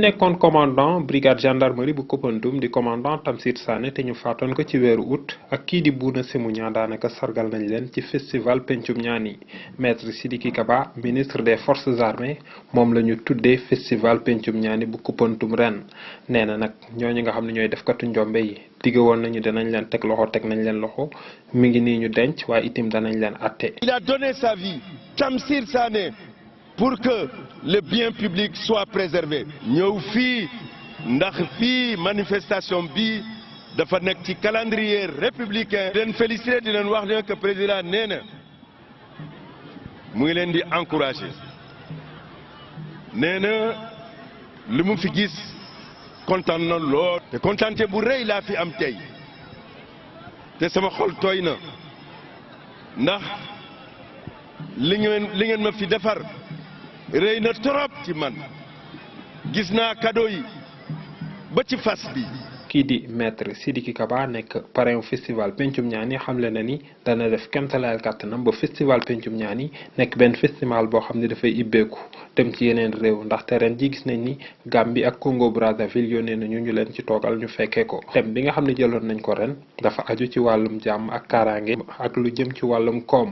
nekkoon commandant brigade gendarmerie bu Koupantoum di commandant Tamsir Sané te ñu faatoon ko ci weeru août ak kii di Bouna Sémounia daanaka sargal nañ leen ci festival pencum ñaan yi maître Sidiki Kaba ministre des forces armées moom la ñu tuddee festival pencum ñaan yi bu Koupantoum ren nee na nag ñooñu nga xam ne ñooy defkatu njombe yi digge woon nañu danañ leen teg nañ leen loxo mi ngi nii ñu denc waaye itam danañ leen atte. Il a donné sa vie, Tamsir Sané, pour que le bien public soit préservé. ñëw fii ndax fii manifestation bi dafa nekk ci calendrier républicain. di leen féliciter di leen wax ne que président nee na mu ngi leen di encourager nee na li mu fi gis kontaan na lool. te kontaante bu rëy laa fi am tey te sama xol tooy na ndax li ngeen ma fi defar rëy na trop ci man gis naa cadeau yi ba ci fas bi. kii di maître Sidiki Kaba nekk parrain festival pencum ñaan yi xamle na ni dana def kéemtalaayal kàttanam ba festival pencum ñaan yi nekk benn festival boo xam ne dafay ibbeeku dem ci yeneen réew ndaxte ren ji gis nañ ni Gambie ak Congo Brazzaville yónnee nañu ñu leen ci toogal ñu fekkee ko. thème bi nga xam ne jëloon nañ ko ren dafa aju ci wàllum jàmm ak kaaraange ak lu jëm ci wàllum koom.